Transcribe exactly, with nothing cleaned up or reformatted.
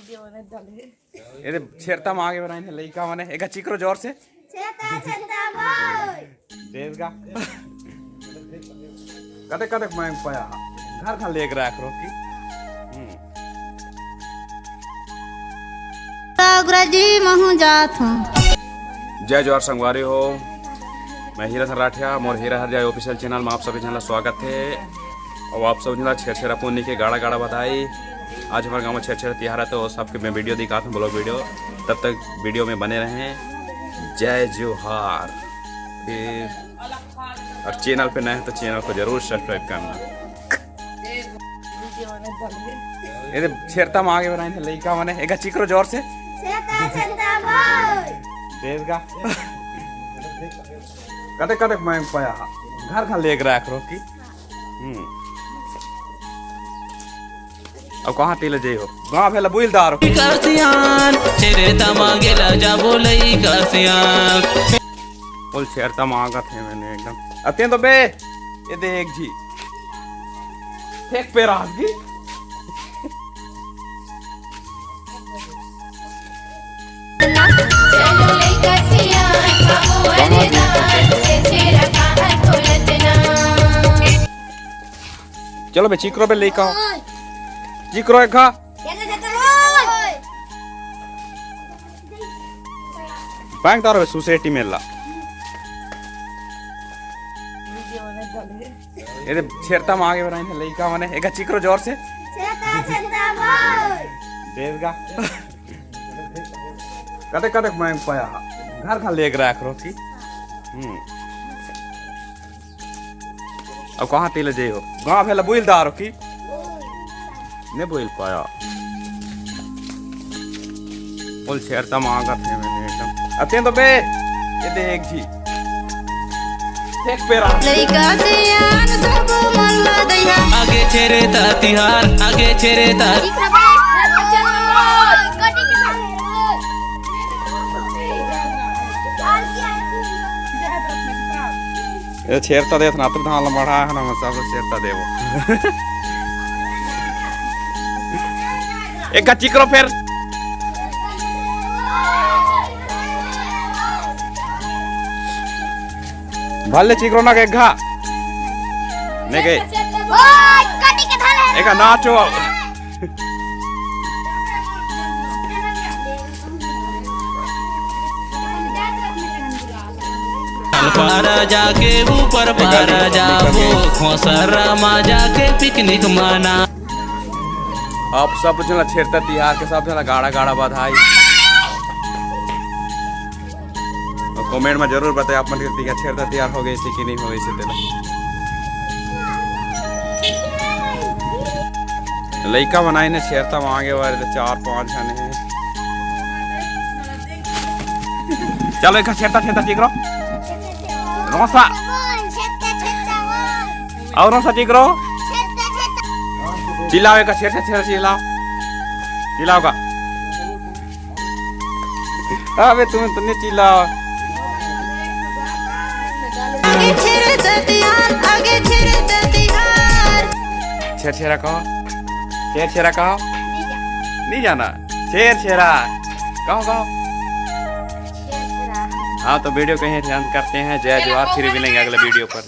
ये दे छेरता म आगे बनाइन हे लइका मने। एका चिकरो जोर से। छेरता, छेरता बोल। तेज गा। कते कते मैं पाया। घर घर लेके रख रो की। हम्म। गुरुजी महू जात हूँ। जय जोहार संगवारी हो, मैं हीरा राठिया, मोर हीरा हर जाए ऑफिशियल चैनल में आप सभी झन ला स्वागत है। और आप सब झन ला छेरछेरा पुन्नी के गाड़ा गाड़ा बधाई। आज हमारे गांव में छेरछेरा तिहार है, तो सबके मैं वीडियो दिखाता हूँ, ब्लॉग वीडियो। तब तक वीडियो में बने रहें। जय जोहार। फिर और चैनल पे नए हैं तो चैनल को जरूर सब्सक्राइब करना। ये दे छेरता म आगे बनाइन हे लइका मने। एका चिकरो जोर से। छेरता, छेरता बोल। तेज गा। कते कते मैं पाया। घर घर लेके रख रो की। हम्म। अब कहाँ तेला जई हो? गाँव भेला बुइल दारो। लइका सियान, छेरता म गेला जाबो लइका सियान। बोल छेरता म आगत हे मैंने एकदम। अते तो बे, ये दे एक झी। फेंक पे रात की। चलो बे, चिकरो बे लेके आओ। चिकरो एक खा। बैंक तारो बे, सोसाइटी मेला। ये दे छेरता म आगे बनाइन हे लइका मने। एका चिकरो जोर से। छेरता, छेरता बोल। तेज गा। कते कते मैं पाया। घर घर लेके रख रो की। हम्म। अब कहाँ तेला जई हो? गाँव भेला बुइल दारो की। ने बोल पाया। बोल छेरता म आगत हे मैंने एकदम। अते तो बे, ये दे एक झी। फेंक पे रात। लइका सियान सब मन ला दइहा। आगे छेरता तिहार, आगे छेरता। ये छेरता देत ना, तो धान ला मढ़ा है ना, मैं सब छेरता देबो। एक का चिकरो फेर। भले चिकरो ना के घा। ने के। एक नाचो। पारा जाके ऊपर पारा जाबो, खोसरा मा जाके पिकनिक मना। आप सब झन ला छेरता तिहार के सब झन ला गाड़ा गाड़ा बधाई। और कमेंट में जरूर बताएं आप मन के तिहार, छेरता तिहार हो गइसे कि नहीं हो गइसे तेला। लइका मन आइन हे छेरता मांगे वाले तो चार पांच झन हे। चलो एक छेरता छेरता चिकरो। रोसा। और रोसा चिकरो। चिल्लाओ एक छेरता छेरता चिल्लाओ। चिल्लाओ का। अबे तुम तो नहीं चिल्लाओ। आगे छेरता तिहार, आगे छेरता तिहार। छेरछेरा कहो। छेरछेरा कहो। नहीं जाना। छेरछेरा। कहो, कहो। हाँ, तो वीडियो कहीं ध्यान करते हैं। जय जोहार, फिर मिलेंगे अगले वीडियो पर।